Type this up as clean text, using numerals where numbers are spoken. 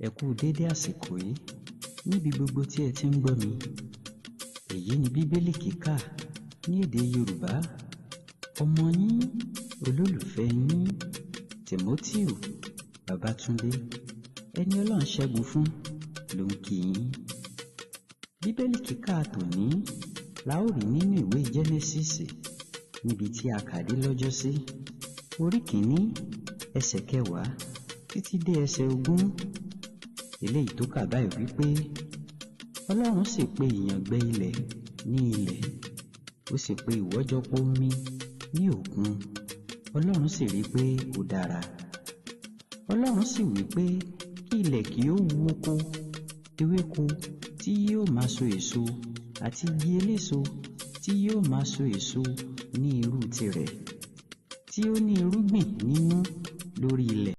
Ẹ kú dédé àsìkò yìí níbi gbogbo tí ẹ ti ń gbọ́ mi. Èyí ni Bíbélì kíkà ní èdè Yorùbá. Ọmọ yín, olólùfẹ́ yín, Timothy Babátúndé, ẹni Ọlọ́run ṣẹ́gun fún ló ń kí yín. Bíbélì kíkà tòní la ó rí nínú ìwé Jẹ́nẹ́sísì níbi tí a kà dé lọ́jọ́sí. Orí kìíní, ẹsẹ̀ kẹwàá títí dé ẹsẹ̀ 20. Eléyìí tó kà báyìí wípé Ọlọ́run sì pe ìyàngbẹ ilẹ̀ ní ilẹ̀, ó sì pe ìwọ́jọpọ̀ omi ní òkun. Ọlọ́run sì rí i pé ó dára. Ọlọ́run sì wí pé kí ilẹ̀ kí ó wu oko, ewéko tí yóò máa so èso àti igi eléso tí yóò máa so èso ní irú tirẹ̀, tí ó ní irúgbìn nínú lórí ilẹ̀.